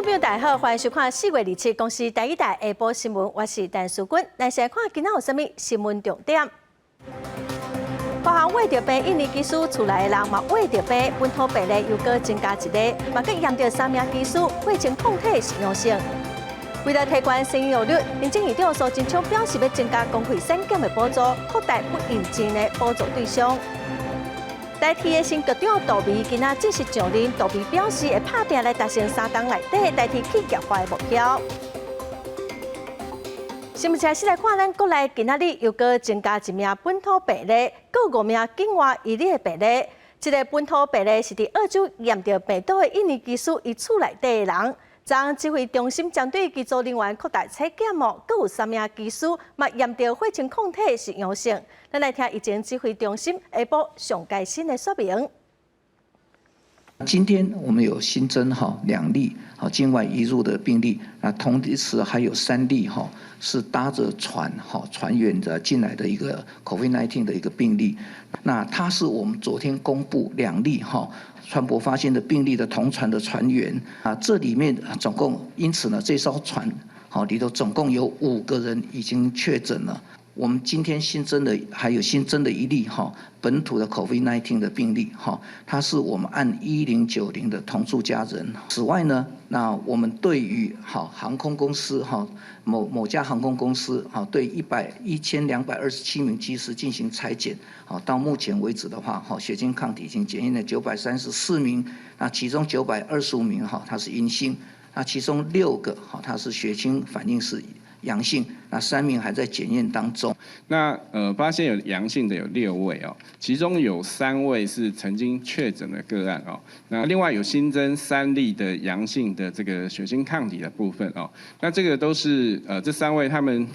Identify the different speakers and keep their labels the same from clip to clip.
Speaker 1: 眾朋友大家好，歡迎收看4月27公視台語台下晡新聞，我是陳淑君。來先看今仔有啥物新聞重點。華航穢著病印尼機師厝內的人嘛穢著病，本土病例又閣增加一个，嘛閣驗著三名機師血清抗體是陽性。為了提懸生育率，行政院長蘇貞昌表示欲增加公費產檢的補助，擴大不孕症的補助對象。台鐵的新局長杜眉今仔正式上任，杜眉表示會拍拚來達成3冬內底台鐵企業化的目標。新聞開始來看，咱國內今仔日又閣增加一名本土病例，閣五名境外移入的病例。這个本土病例是佇澳洲驗著病毒的印尼機師伊厝內底的人。昨指揮中心針對機組人員擴大採檢哦，閣有三名機師嘛驗著血清抗體是陽性。咱來聽疫情指揮中心下晡上蓋新的說明。
Speaker 2: 今天我們有新增哈兩例哈境外移入的病例，那同時還有三例哈是搭着船哈船員的進來的一個 COVID-19 的一個病例。那他是我們昨天公布兩例哈船舶發現的病例的同船的船員啊，這裡面總共因此呢，這艘船好裡頭總共有五個人已經確診了。我們今天新增的還有新增的一例哈本土的 COVID-19 的病例哈，他是我們案1090的同住家人。此外呢，那我們對於哈航空公司哈某某家航空公司哈對1227名機師進行採檢，好到目前為止的話，哈血清抗體已經檢驗了934名，那其中925名哈它是陰性，那其中六個哈它是血清反應是陽性，那三名還在檢驗當中。
Speaker 3: 那發現有陽性的有六位哦，其中有三位是曾經確診的個案哦。那另外有新增三例的陽性的這個血清抗體的部分哦。那這個都是這三位他們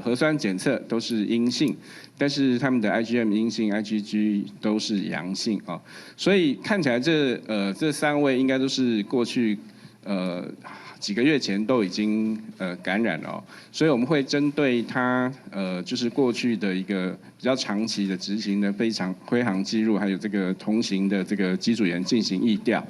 Speaker 3: 核酸檢測都是陰性，但是他們的 IgM 陰性、IgG 都是陽性哦。所以看起來這三位應該都是過去幾個月前都已經感染了，所以我們會針對他就是過去的一個比較長期的執行的飛航記錄，還有這個同行的這個機組員進行疫調。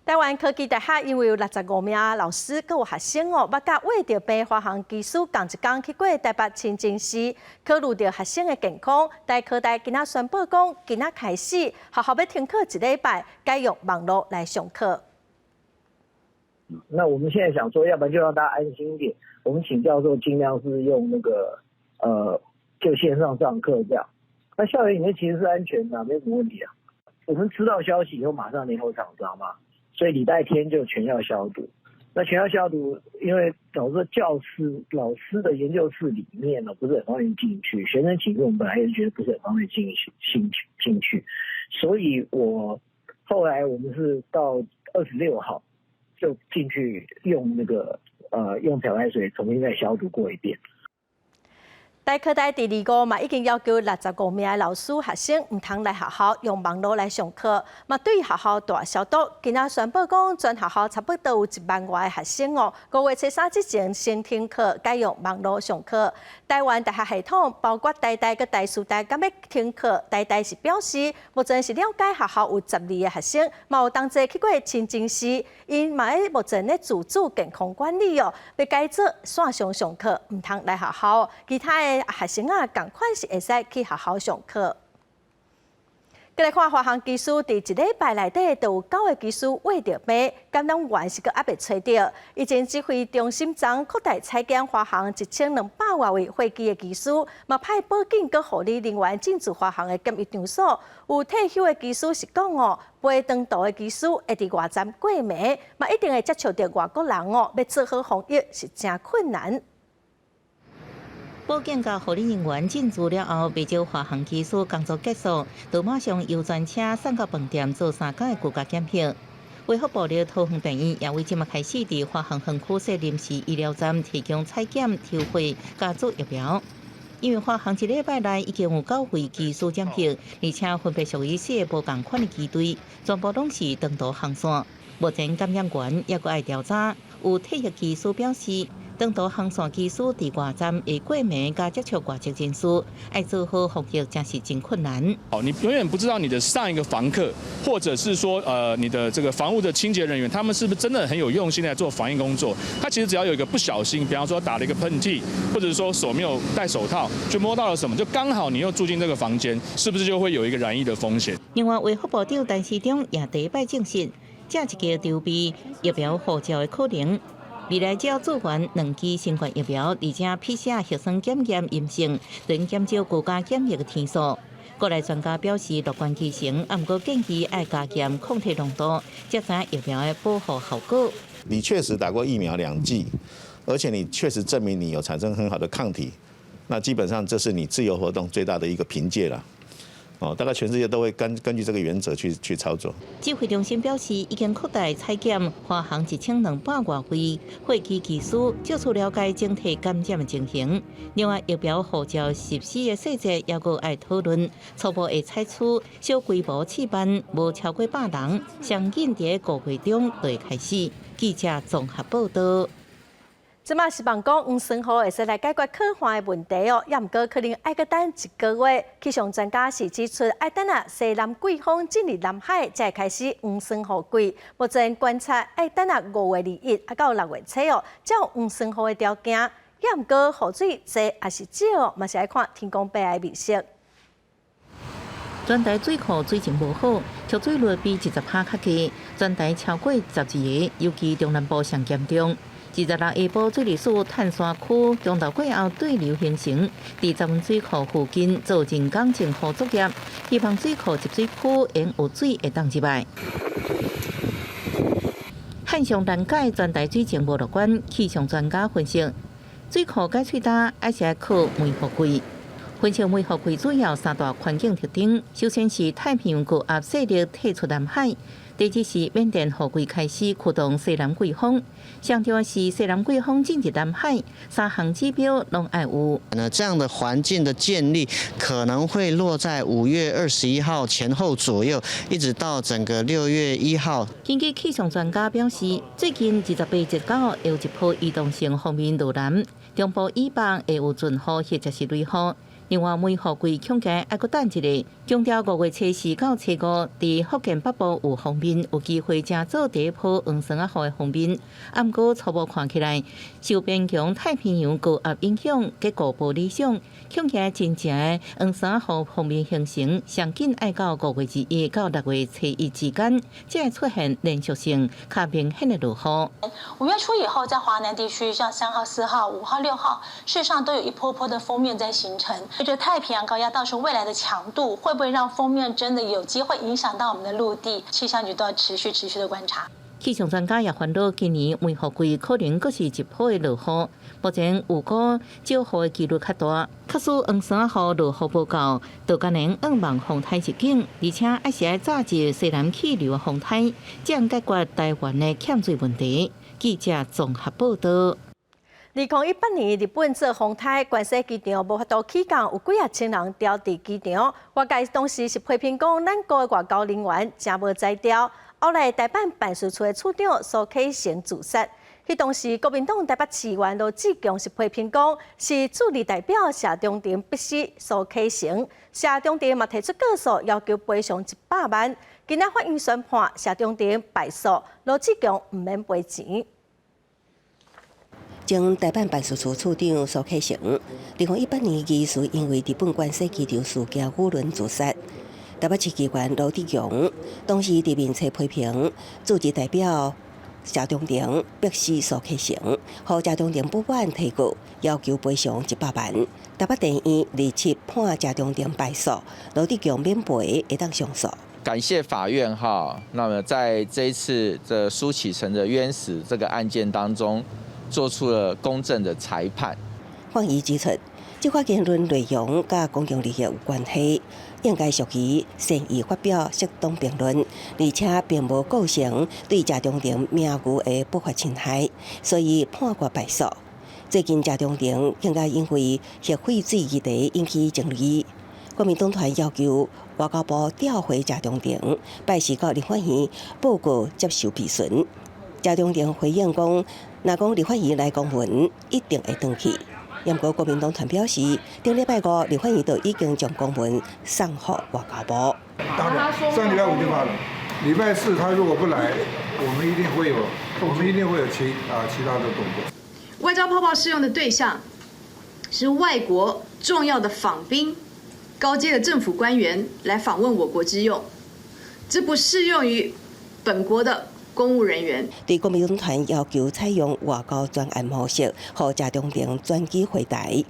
Speaker 1: 台灣科技大學因為有65名老師閣有學生哦，捌佮穢著病華航機師仝一工去過台北清真寺，考慮著學生的健康，台科大今仔宣布講，今仔開始學校欲停課一禮拜，改用網路來上課。
Speaker 4: 那我們現在想說，要不然就讓大家安心一點。我們請教授盡量是用那個，就線上上課這樣。那校園裡面其實是安全的，沒什麼問題啊。我們知道消息以後，馬上聯絡廠商嘛，所以禮拜天就全校消毒。那全校消毒，因為老實說教師老師的研究室裡面呢，不是很方便進去，學生寢室我們本來也覺得不是很方便進去，所以我後來我們是到26號，就進去用那個用漂白水重新再消毒過一遍。
Speaker 1: 台科大佇二五嘛已經要求65名的老師學生毋通來學校用網路來上課，嘛對學校大消毒。今仔宣布講，全學校差不多有1萬外个學生哦，5月初3之前先停課，改用網路上課。台灣大學系統包括台大佮台師大，敢欲停課？台大是表示，目前是了解學校有12个學生，嘛有同齊去過清真寺，𪜶嘛咧目前咧自主健康管理哦，欲改做線上上課，毋通來學校。其他的學生啊，仝款是會使去學校上課。閣來看華航機師，佇一禮拜內底就有九个機師穢著病，感染源是閣猶未揣著。疫情指揮中心昨擴大採檢華航1200外位貨機的機師，嘛派保警佮護理人員進駐華航的檢疫場所。有退休的機師是講哦，飛長途的機師會佇外站過暝，嘛一定會接觸著外國人哦，欲做好防疫是誠困難。
Speaker 5: 保警佮護理人員進駐了後，袂少華航機師工作結束，就馬上遊專車送到飯店做三工的居家檢疫。衛福部的桃園病院也為這馬開始佇華航園區設臨時醫療站，提供採檢、抽血、佮做疫苗。因為華航一禮拜內已經有九位機師染疫，而且分別屬於四个無仝款的機隊，全部攏是長途航線。目前感染源猶閣愛調查，有退役機師表示，長途航線機師佇外站會過暝佮接觸外籍人士，愛做好防疫真是真困難。
Speaker 6: 哦，你永遠不知道你的上一個房客，或者是說，你的這個房屋的清潔人員，他們是不是真的很有用心來做防疫工作？他其實只要有一個不小心，比方說打了一個噴嚏，或者是說手沒有戴手套，就摸到了什麼，就剛好你又住進這個房間，是不是就會有一個染疫的風險？
Speaker 5: 另外，衛福部長陳時中也第一擺證實，這一家籌備疫苗護照的可能。未來只要做完兩劑新冠疫苗，而且 PCR 核酸檢驗陰性，能減少居家檢疫的天數。國內專家表示樂觀其成，毋過建議愛加檢抗體濃度，才知疫苗的保護效果。
Speaker 7: 你確實打過疫苗兩劑，而且你確實證明你有產生很好的抗體，那基本上這是你自由活動最大的一個憑借了。哦，大概全世界都會根據這個原則去操作。
Speaker 5: 指揮中心表示，已經擴大採檢華航1200外位貨機機師，借此了解整體感染的情形。另外，疫苗護照實施的細節猶閣愛討論，初步會採取小規模試辦，無超過100人，上緊佇5月中就會開始。記者綜合報道。
Speaker 1: 這馬希望講黃酸雨會使來解決洘旱的問題哦，也毋過可能愛閣等一個月。氣象專家是指出，愛等啊西南季風進入南海，才會開始黃酸雨季。目前觀察愛等啊5月21啊到6月初哦，才有黃酸雨的條件。也毋過雨水濟抑是少，嘛是愛看天公伯的面色。
Speaker 5: 全台水庫水情無好，蓄水率比20%較低，全台超過12个，尤其中南部上嚴重。26下晡，水利署炭山區中晝過後對流形成，佇十分水庫附近做人工淨雨作業，希望水庫集水區仍有水會當入來。旱象難解，全台水情無樂觀。氣象專家分析，水庫解喙焦，還是愛靠梅雨季。分析梅雨季主要三大環境特徵，首先是太平洋高壓勢力退出南海。第二是緬甸雨季開始驅動西南季風，上重要是西南季風進入南海，三項指標攏愛有。
Speaker 8: 那這樣的環境的建立可能會落在5月21號前後左右，一直到整個6月1號。
Speaker 5: 根據氣象專家表示，最近28、29有一波移動性鋒面落南，中部以北會有陣雨或者是雷雨。另外，梅雨季恐驚愛閣等一下，強調5月初四到初五，佇福建北部有鋒面，有機會成做第一波黃酸仔雨的鋒面。啊，毋過初步看起來，受邊疆太平洋高壓影響，結果無理想，恐驚真正的黃酸仔雨鋒面形成，上緊愛到5月21到6月初一之間，才會出現連續性較明顯的落雨。
Speaker 9: 5月初以後，在華南地區，像3號、4號、5號、6號，事實上都有一波波的鋒面在形成。隨著太平洋高壓到時候未來的強度，會不會讓鋒面真的有機會影響到我們的陸地？氣象局都要持續持續的觀察。
Speaker 5: 氣象專家也煩惱，今年梅雨季可能閣是一波的落雨。目前有講少雨的幾率較大，假使黃酸仔雨落雨無夠，就敢能向望風颱預警，而且還是愛早入西南氣流的風颱，才能解決台灣的欠水問題。記者綜合報道。
Speaker 1: 2018年，日本做風颱，關西機場無法度起降，有幾仔千人牢佇機場。外界當時是批評講，咱國的外交人員誠無才調。後來大阪辦事處的處長蘇啟誠自殺，彼當時國民黨台北市議員羅智強是批評講，是駐日代表謝長廷逼死蘇啟誠。謝長廷嘛提出告訴，要求賠償100萬。今仔法院宣判謝長廷敗訴，羅智強毋免賠錢。
Speaker 10: 前大阪辦事處處長蘇啟誠，2018年疑似因為日本關西機場事件輿論自殺。台北市議員羅智強當時佇面冊批評駐日代表謝長廷逼死蘇啟誠，予謝長廷不滿提告，要求賠償100萬。台北地院27判謝長廷敗訴，羅智強免賠，會當上訴。
Speaker 11: 感謝法院哈，那麼在這一次的蘇啟誠的冤死這個案件當中，做出了公正的裁判。
Speaker 10: 法醫指出，這款言論內容佮公共利益有關係，應該屬於善意發表適當評論，而且並無構成對謝長廷名譽的不法侵害，所以判決敗訴。最近謝長廷更加因為核廢水議題引起爭議，國民黨團要求外交部調回謝長廷，拜四到立法院報告接受備詢。謝長廷回應講，若講立法院來公文，一定會轉去。毋過國民黨團表示，頂禮拜五立法院就已經將公文送予外交部。
Speaker 12: 當然，上禮拜五就發了，禮拜四他如果不來，我們一定會有其他的動作。
Speaker 13: 外交泡泡適用的對象是外國重要的訪賓、高階的政府官員來訪問我國之用，這不適用於本國的公務人員。
Speaker 10: 對國民黨團要求採用外交專案模式，予謝長廷轉機回台。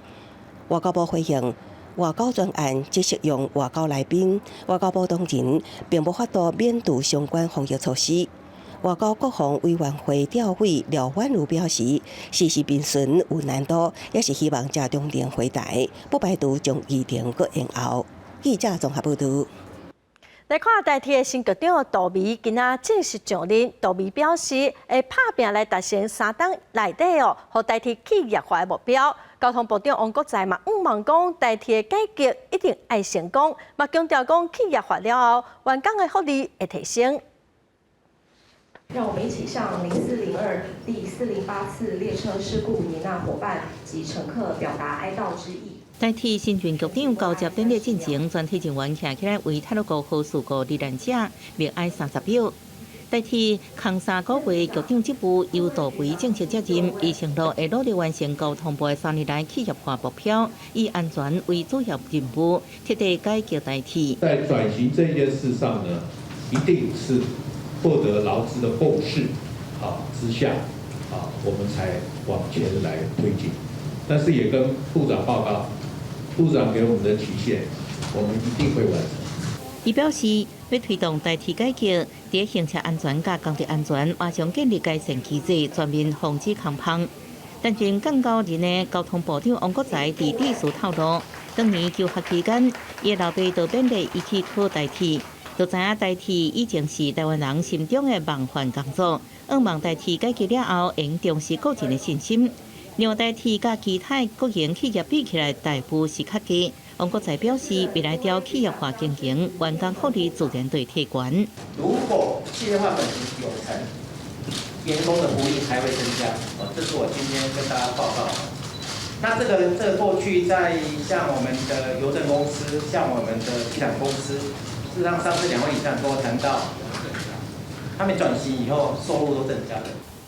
Speaker 10: 外交部回應，外交專案只適用外交來賓，外交部當前並無法度免除相關防疫措施。外交國防委員會調委廖婉如表示，時事辯論有難度，也是希望謝長廷回台，不排除將議程閣延後。記者綜合報道。
Speaker 1: 來看台鐵的新局長杜薇，今仔正式上任。杜薇表示，會拍拚來達成3冬內底哦，予台鐵企業化的目標。交通部長王國材嘛，向望講台鐵改革一定愛成功，嘛強調講企業化了後，員工的福利會提升。
Speaker 14: 讓我們一起向0402第408次列車事故罹難夥伴及乘客表達哀悼之意。
Speaker 5: 台鐵新任局長交接典禮進前，全體人員徛起來為太魯閣號事故罹難者默哀30秒。台鐵空3個月局長職務由杜薇正式接任，伊承諾會努力完成交通部的3年來企業化目標，以安全為主要任務，徹底改革台鐵。
Speaker 15: 在轉型這件事上呢，一定是獲得勞資的共識啊之下啊，我們才往前來推進。但是也跟部長報告。部長給我們的期限，我們一定會完成。
Speaker 5: 伊表示，欲推動台鐵改革，佇行車安全佮工地安全，馬上建立改善機制，全面防止空縫。擔任幹九任的交通部長王國材佇致辭透露，當年求學期間，伊老爸就勉勵伊去考台鐵，就知影台鐵以前是台灣人心中的夢幻工作。向望台鐵改革了後，會重拾個人的信心。另外，台鐵佮其他國營企業比起來，待遇是較低。王國材表示，未來朝企業化經營，員工福利自然會提懸。
Speaker 16: 如果企業化轉型有成，員工的福利還會增加。哦，這是我今天跟大家報告。那這個過去在像我們的郵政公司，像我們的地產公司，事實上上次兩位理事長跟我談到，他們轉型以後收入都增加了。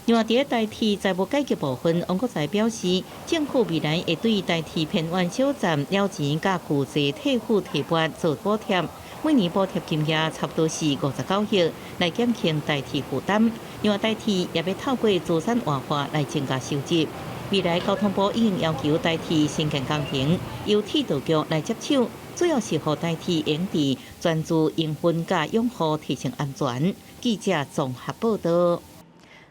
Speaker 5: 另外，佇台鐵財務改革部分，王國材表示，政府未來會對台鐵偏遠小站了錢佮巨濟退付提撥做補貼，每年補貼金額差不多是59億，來減輕台鐵負擔。另外，台鐵也欲透過資產活化來增加收入。未來交通部已經要求台鐵新建工程由鐵道局來接手，主要是予台鐵用佇專注營運佮養護提升安全。記者綜合報道。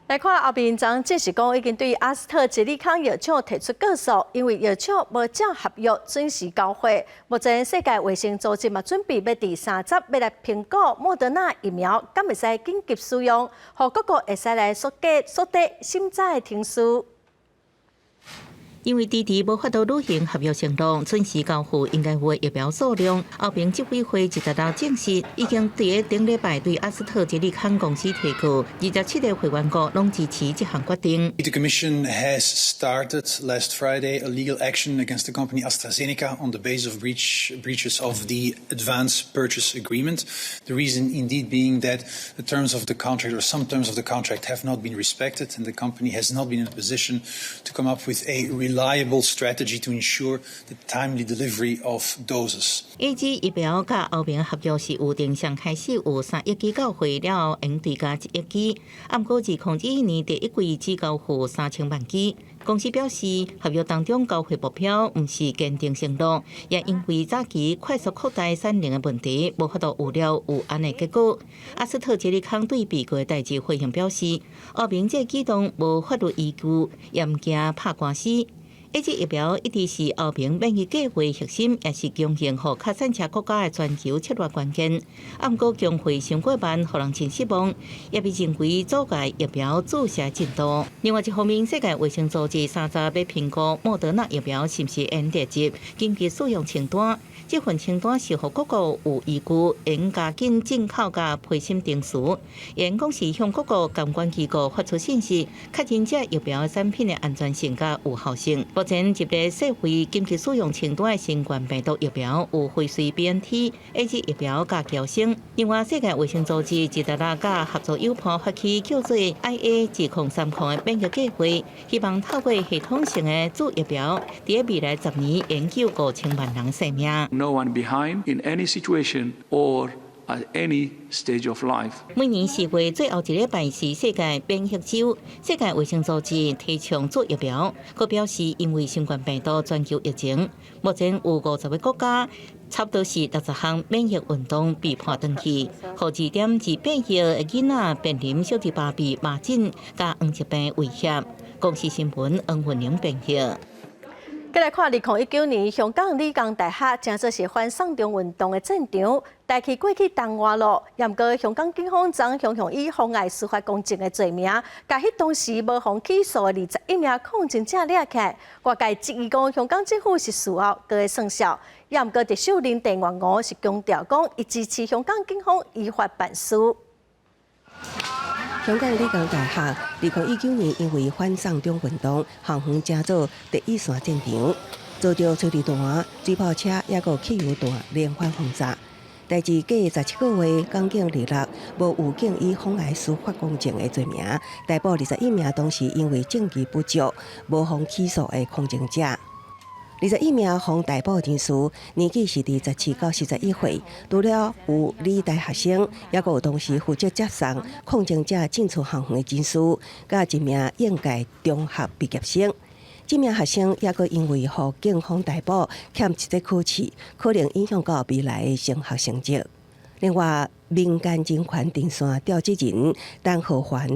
Speaker 1: 來看歐盟昨證實講，已經對阿斯特捷利康藥廠提出告訴，因為藥廠無照合約準時交貨。目前世界衛生組織嘛準備欲佇30欲來評估莫德納疫苗，敢會使緊急使用，予各國會使來縮減縮短審查的程序。
Speaker 5: 因為遲遲無法度履行合約承諾，準時交付應該有的疫苗數量，歐盟執委會26證實，已經佇頂禮拜對阿斯特捷利康公司提告，27個會員國攏支持這項決定。
Speaker 17: The Commission has started last Friday a legal action against the company AstraZeneca on the basis of breaches of the advance purchase agreement. The reason indeed being that the terms of the contract or some terms of the contract have not been respected and the company has not been in a position to come up with a reliable strategy to ensure the timely delivery of doses.
Speaker 5: AZ 疫苗佮歐盟合約是有定上開始有3億劑到貨了後，會追加1億劑。毋過2021年第一季只交付3000萬劑。公司表示，合約當中交貨目標毋是堅定承諾，也因為早期快速擴大產能的問題，無法度預料有按呢結果。阿斯特捷利康對被告的代誌回應表示，歐盟這舉動無法律依據，也毋驚拍官司。AZ 疫苗一直是歐盟免疫計劃核心，也是供應予較散赤國家的全球策略關鍵。毋過供貨傷過慢，予人真失望，也被認為阻礙疫苗注射進度。另外一方面，世界衛生組織30欲評估莫德納疫苗是毋是會列入緊急使用清單。這份清單是予各國有依據，會加緊進口佮批審程序。員講是向各國監管機構發出信息，確認這疫苗產品的安全性佮有效性。目前入列世衛緊急使用清單的新冠病毒疫苗有輝瑞、BNT、AZ 疫苗佮嬌生。另外，世界衛生組織這禮佮合作友邦發起叫做 IA 2030的免疫計劃，希望透過系統性的注疫苗，佇未來10年營救5000萬人性命。
Speaker 18: No one behind in any situation or at any stage of life。
Speaker 5: 每年4月最後一禮拜是世界免疫週，世界衛生組織提倡注疫苗，閣表示因為新冠病毒全球疫情，目前有50個國家，差不多是60項免疫運動被迫斷去，予2.28億的囡仔面臨小兒麻痹、麻疹佮黃熱病威脅。公視新聞黃雲玲編譯。
Speaker 1: 繼來看2019年香港理工大學，正做是反送中運動的戰場，代誌過去重活咯。毋過香港警方昨雄雄以妨礙司法公正的罪名，共彼當時無予起訴的21名抗爭者掠起來。外界質疑講香港政府是事後閣會算數。毋過特首林鄭月娥是強調講，伊支持香港警方依法辦事。
Speaker 10: 香港理工大學2019年因為反送中運動，校園成做第一線戰場，遭著催淚彈、水炮車，抑閣汽油彈連番轟炸。代誌過17個月，港警禮六無預警以妨礙司法公正的罪名，逮捕21名當時因為證據不足，無予起訴的抗爭者。21名予逮捕人士年紀是佇17到41歲，除了有理大學生，抑閣有當時負責接送抗爭者進出校園的人士，佮一名應屆中學畢業生。這名學生抑閣因為予警方逮捕，欠一節考試，可能影響到未來的升學成績。另外，民間人權陣線召集人陳浩桓，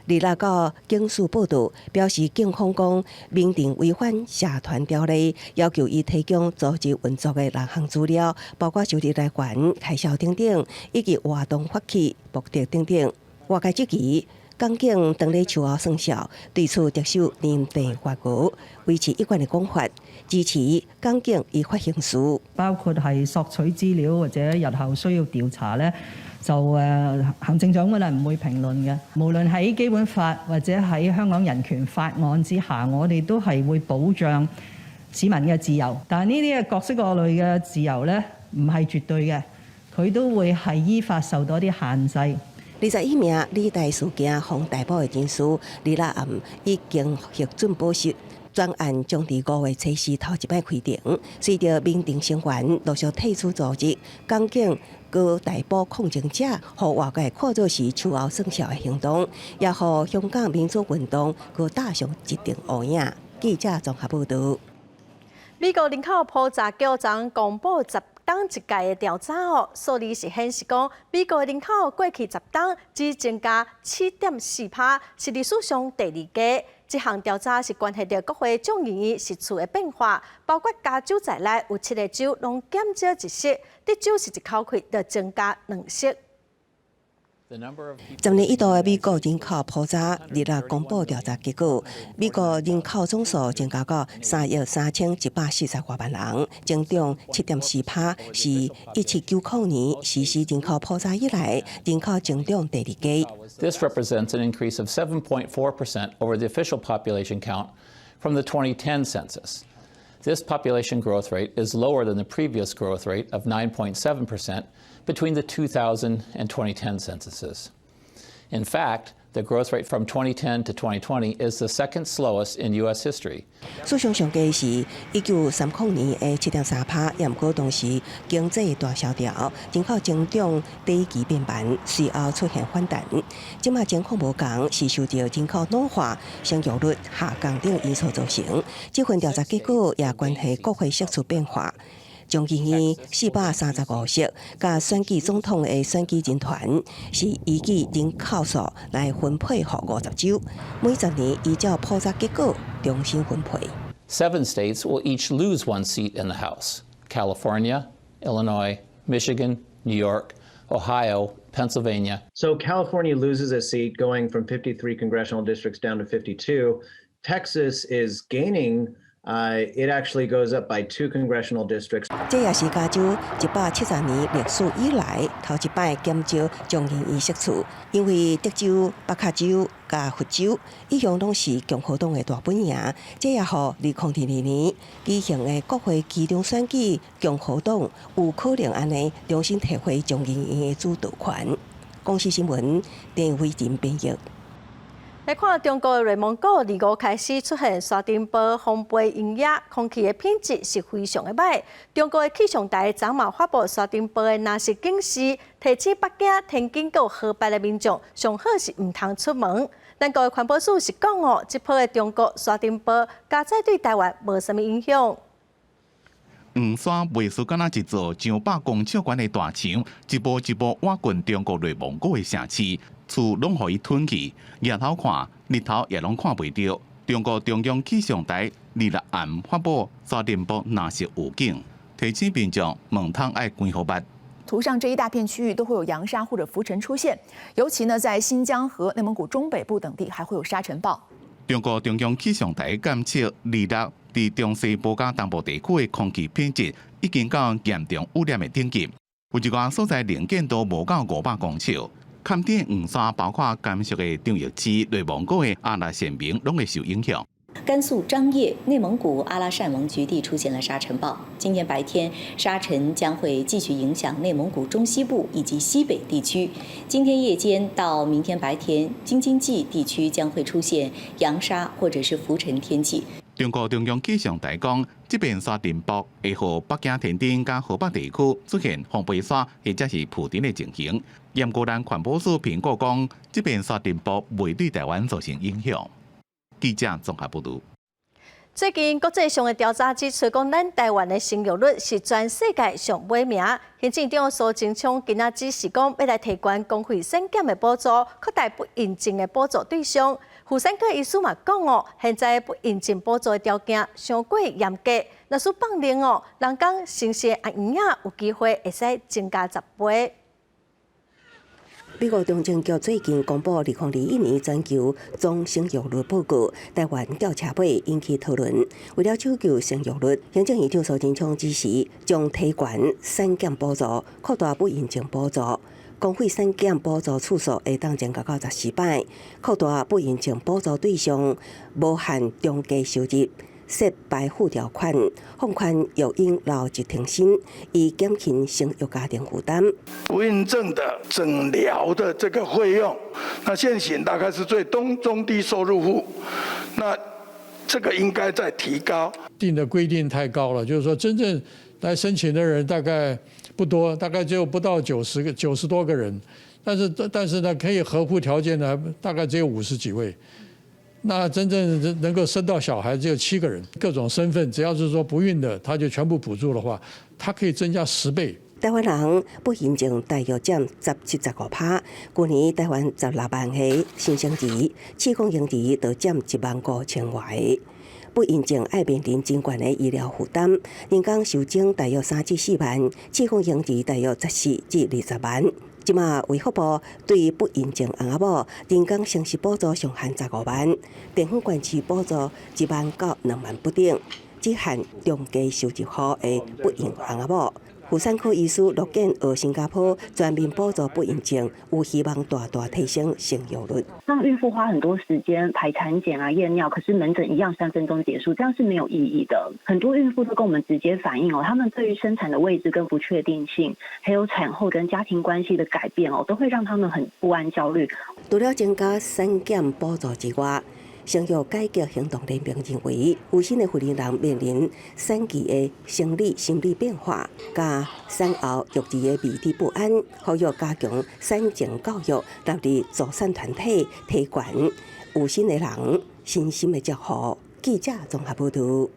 Speaker 10: 禮六到警署報到，表示警方講明定違反社團條例，要求伊提供組織運作的六項資料，包括收入來源、開銷等等，以及活動發起目的等等。外界質疑，港警當咧秋後算數，對此特首林鄭月娥維持一貫的講法，支持港警依法行事。
Speaker 19: 包括係索取資料或者日後需要調查咧，就行政長官係唔會評論嘅。無論喺基本法或者喺香港人權法案之下，我哋都係會保障市民嘅自由。但係呢啲嘅各式各類嘅自由咧，唔係絕對嘅，佢都會係依法受到一啲限制。
Speaker 10: 21名理大事件予逮捕的人士，禮六暗已經獲准保釋，專案將佇5月初四頭一擺開庭。隨著民陣成員陸續退出組織，港警閣逮捕抗爭者，予外界看做是秋後算數的行動，也予香港民主運動閣打上一層烏影。記者綜合報導。
Speaker 1: 美國人口普查局昨公布十冬一屆的調查哦，數字是顯示講，美國人口過去10冬只增加7.4趴，是歷史上第二低。這項調查是關係著國會眾議院席次的變化，包括加州在內有七個州攏減少一席，德州是一口氣就增加兩席。
Speaker 10: 10年一度的美國人口普查，禮六公布調查結果，美國人口總數增加到3億3140多萬人，增長7.4趴，是1790年實施人口普查以來人口增長第二低。
Speaker 20: This represents an increase of 7.4% over the official population count from the 2010 census. This population growth rate is lower than the previous growth rate of 9.7% between the 2000 and 2010 censuses. In fact, the growth rate from 2010 to 2020 is the second slowest in U.S. history.
Speaker 10: 史上上低是1930年的7.3趴，也毋過當時經濟大蕭條，人口增長底期變慢，隨後出現反彈。這馬情況無仝，是受著人口老化、生育率下降等因素造成。這份調查結果也關係國會席次變化。眾議院435席，佮選舉總統的選舉人團是依據人口數來分配予50州，每10年依照普查結果重新分配。
Speaker 20: Seven states will each lose one seat in the House: California, Illinois, Michigan, New York, Ohio, Pennsylvania.
Speaker 21: So California loses a seat, going from 53 congressional districts down to 52. Texas is gaining It actually goes up by two congressional districts.
Speaker 10: 這也是加州170年歷史以來頭一擺減少眾議院席次，因為德州、北卡州佮佛州一向攏是共和黨的大本營，這也予2022年舉行的國會期中選舉，共和黨有可能按呢重新提回眾議院的主導權。公視新聞鄭偉仁編譯。
Speaker 1: 來看中國的內蒙古，二五開始出現沙塵暴、風飛鷹野，空氣的品質是非常的䆀。中國的氣象台昨嘛發布沙塵暴的藍色警示，提醒北京、天津佮河北的民眾，上好是毋通出門。咱國的環保署是講哦，這波的中國沙塵暴，佳哉對台灣無啥物影響。
Speaker 2: 黃沙袂輸敢若一座上百公尺懸的大牆，一步一步倚近中國內蒙古的城市，厝攏予伊吞去，日頭看，日頭也攏看袂著。中國中央氣象台26暗發布沙塵暴藍色預警，提醒民眾毋通愛關好目。
Speaker 22: 圖上這一大片區域都會有揚沙或者浮塵出現，尤其呢在新疆和內蒙古中北部等地還會有沙塵暴。
Speaker 2: 中國中央氣象台監測26佇中西部佮東部地區的空氣品質已經到嚴重污染的等級，有一寡所在能見度無到500公尺。坎頂黃沙包括甘肅的張掖市、內蒙古的阿拉善盟，攏會受影響。
Speaker 23: 甘肅張掖、內蒙古阿拉善盟局地出現了沙塵暴。今天白天，沙塵將會繼續影響內蒙古中西部以及西北地區。今天夜間到明天白天，京津冀地區將會出現揚沙或者是浮塵天氣。
Speaker 2: 中國中央氣象台講，這片沙塵暴會予北京、天津佮河北地區出現風飛沙或者是浮塵的情形。毋過咱環保署評估講，這片沙塵暴袂對台灣造成影響。記者綜合報導。
Speaker 1: 最近國際上的調查指出，講咱台灣的生育率是全世界上尾名。行政長蘇貞昌今仔指示講，欲來提懸公費產檢的補助，擴大不孕症的補助對象。婦產科醫師嘛講哦，現在不孕症補助的條件傷過嚴格，若是放任哦，人工生育阿嬰仔有機會會使增加10倍。
Speaker 10: 美國中情局最近公布2021年全球總生育率報告，台灣吊車尾引起討論。為了搶救生育率，行政院長蘇貞昌指示將提懸產檢補助，擴大不孕症補助，公費產檢補助次數會當增加到14擺，擴大不孕症補助對象，無限中低收入。設排富條款，放寬育嬰留職停薪，以減輕生育家庭負擔。
Speaker 24: 不孕症的診療的這個費用，那現行大概是最中中低收入戶，那這個應該再提高。
Speaker 25: 定的規定太高了，就是說真正來申請的人大概不多，大概就不到90個90多個人，但是呢，可以合乎條件的大概只有50幾位。那真正能夠生到小孩只有七個人，各種身份，只要是說不孕的，他就全部補助的話，他可以增加10倍。
Speaker 10: 台灣人不孕症大約佔17、15趴，去年台灣16萬個新生兒，試管嬰兒就佔1.5萬個。不孕症愛面臨真懸的醫療負擔，人工受精大約3至4萬，試管嬰兒大約14至20萬。這馬衛福部對不孕症翁仔某人工生殖補助上限15萬，地方縣市補助1萬到2萬不等，只限中低收入戶的不孕翁仔某。婦產科醫師樂見學新加坡全面補助不孕症，有希望大大提升生育率。
Speaker 26: 讓孕婦花很多時間排產檢啊、驗尿，可是門診一樣3分鐘結束，這樣是沒有意義的。很多孕婦都跟我們直接反映哦，他們對於生產的未知跟不確定性，還有產後跟家庭關係的改變哦，都會讓他們很不安、焦慮。
Speaker 10: 除了增加產檢補助之外，生育改革行動聯盟認為，有新的婦人面臨產期的生理、心理變化，佮產後育兒的未知不安，呼籲加強產前教育，納入助產團體提懸有身的人身心的照護。記者綜合報導。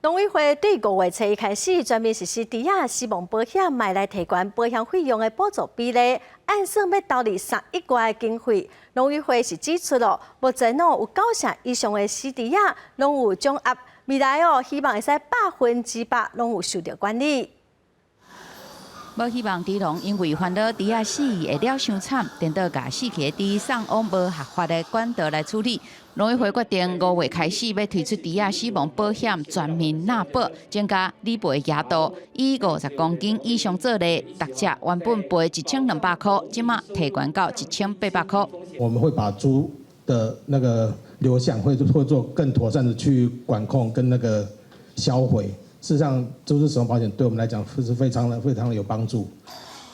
Speaker 1: 農委會對5月初一開始全面實施豬仔死亡保險，嘛來提懸保險費用的補助比例，按算欲投入3億外的經費。農委會是指出咯，目前哦有九成以上的死豬仔攏有掌握，未來哦希望會使100%攏有受著管理。
Speaker 3: 無希望豬農因為煩惱豬仔死會了傷慘，顛倒共死去的豬送往無合法的管道來處理。農委會決定5月開始欲推出豬仔死亡保險全民納保，增加理賠額度，以50公斤以上做例，逐隻原本賠1200箍，這馬提懸到1800箍。
Speaker 4: 我們會把豬的那個流向會做更妥善的去管控跟那個銷毀。事實上，豬隻死亡保險對我們來講是非常的非常的有幫助。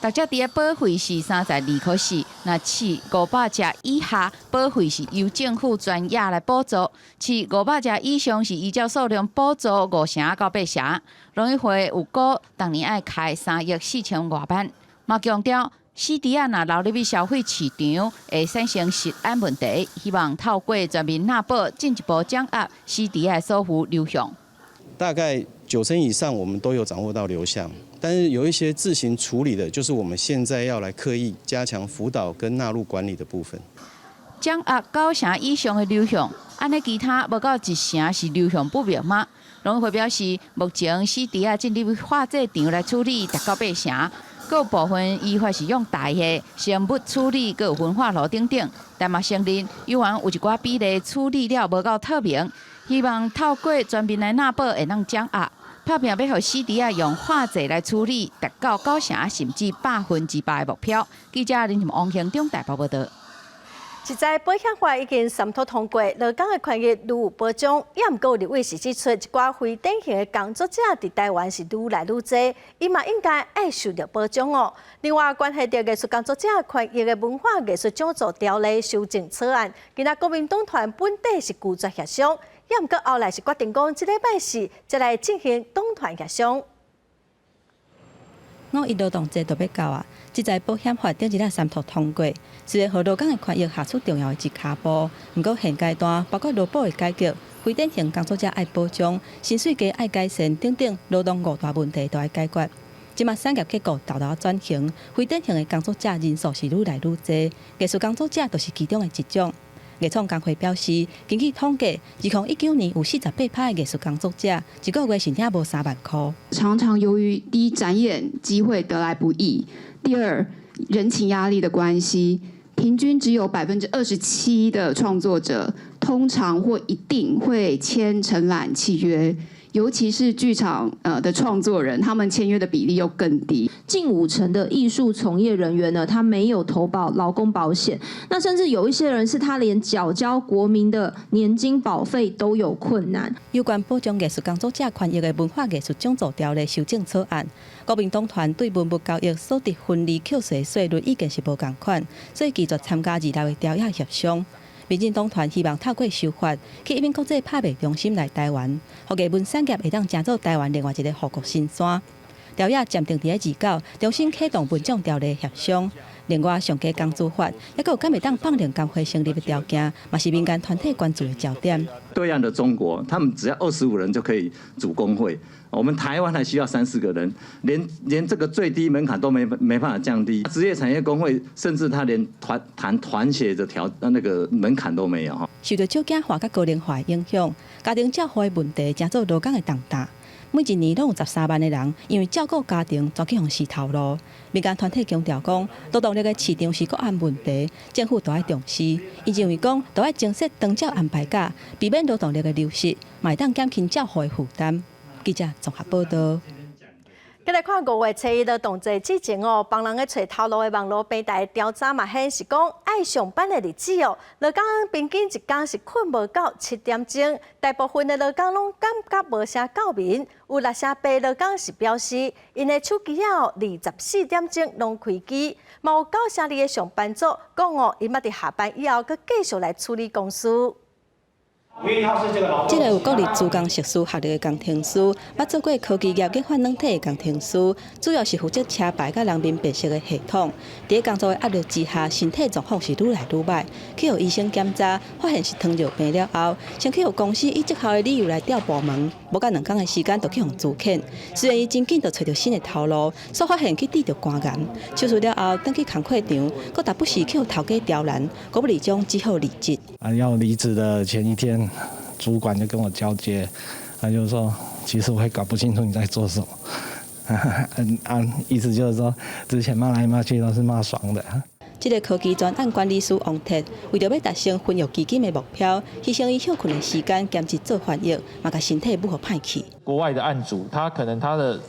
Speaker 3: 逐隻豬的保費是32塊4，若飼500隻以下，保費是由政府全額來補助；飼500隻以上是依照數量補助5成到8成。農委會預估逐年愛開3億4千外萬，嘛強調死豬仔若流入去消費市場，會產生食安問題，希望透過全民納保，進一步掌握死豬仔所有流向。
Speaker 6: 大概9成以上，我們都有掌握到流向，但是有一些自行處理的，就是我們現在要來刻意加強輔導跟納入管理的部分。
Speaker 3: 掌握9成以上的流向，按呢其他無夠1成是流向不明嗎？農委會表示，目前死豬仔進入化製場來處理達到8成，閣有部分依法是用大的生物處理，閣有焚化爐等等，但嘛承認猶原有一寡比例處理了無夠透明。希望透過全民來納保，會當掌握。拍拚欲予死豬仔用化製來處理，達到9成甚至100%的目標。記者林王興中台北報道。
Speaker 1: 實在保險法已經三讀通過，勞工的權益愈有保障。也毋過立委是指出，一寡非典型的工作者佇台灣是愈來愈濟，伊嘛應該愛受著保障哦。另外，關係著藝術工作者權益的文化藝術獎助條例修正草案，今仔國民黨團本底是拒絕協商，也毋過後來是決定講，這禮拜四才來進行黨團協商。
Speaker 7: 五一勞動節就欲到啊！這在保險法頂日仔三讀通過，雖然予勞工的權益踏出重要的一跤步，毋過現階段包括勞保的改革、非典型工作者愛保障、薪水加愛改善等等勞動五大問題都愛解決。這馬產業結構沓沓轉型，非典型的工作者人數是愈來愈濟，藝術工作者就是其中的一種。藝創工會表示，根據統計，2019年有48%的藝術工作者一個月是領無3萬箍。
Speaker 8: 常常由於第一展演機會得來不易，第二人情壓力的關係，平均只有27%的創作者通常或一定會簽承攬契約。尤其是劇場的創作人，他們簽約的比例又更低。
Speaker 9: 近5成的藝術從業人員呢，他沒有投保勞工保險，那甚至有一些人是他連繳交國民的年金保費都有困難。
Speaker 7: 有關保障藝術工作者權益的文化藝術獎助條例修正草案，國民黨團對文物交易所得分離扣稅稅率意見是無仝款，所以拒絕參加二六的條約協商。民進黨團希望透過修法，去吸引國際拍賣中心來台灣，予藝文產業會當成做台灣另外一个護國神山。條約暫定佇咧29，重新啟動文獎條例協商。另外，上低工資法，抑閣有敢會當放任工會成立的條件，嘛是民間團體關注的焦點。
Speaker 27: 對岸的中國，他們只要25人就可以組工會，我們台灣還需要三四個人，連這個最低門檻都沒辦法降低。職業產業工會甚至他連團談團協的條那個門檻都沒有。
Speaker 7: 受著少子化佮高齡化的影響，家庭照護的問題成做勞工的重擔。每一年攏有13萬的人因為照顧家庭，煞去予死頭路。民間團體強調講，勞動力的市場是國安問題，政府都愛重視。伊認為講，都愛增設長照安排假，避免勞動力的流失，嘛會當減輕照護的負擔。記者綜合報道。
Speaker 1: 繼來看5月初一勞動節之前哦，幫人咧揣頭路的網路平台調查嘛顯示講，愛上班的日子哦，勞工平均一工是睏無夠7點鐘，大部分的勞工攏感覺無啥夠眠，有6成8勞工是表示，𪜶的手機仔哦，24點鐘攏開機，嘛有9成2的上班族講哦，𪜶捌佇下班以後，閣繼續來處理公事。
Speaker 7: 這个有國立資工碩士學歷的工程師，捌做過科技業研發軟體的工程師，主要是負責車牌佮人面辨識的系統。佇工作的壓力之下，身體狀況是愈來愈䆀。去予醫生檢查，發現是糖尿病了後，先去予公司以績效的理由來調部門，無夠2工的時間就去予資遣。雖然伊真緊就揣著新的頭路，煞發現去得著肝癌，手術了後，轉去工課場，閣逐不時去予頭家刁難，高不將只好離職。
Speaker 28: 啊，要離職的前一天，主管就跟我交接，他就說：其實我也搞不清楚你在做什麼，嗯啊，意思就是說，之前罵來罵去都是罵爽的。
Speaker 7: 這个科技專案管理師王鐵，為著欲達成翻譯基金的目標，犧牲伊歇睏的時間兼職做翻譯，嘛共身體舞予歹去。
Speaker 11: 國外的案主，他可能他的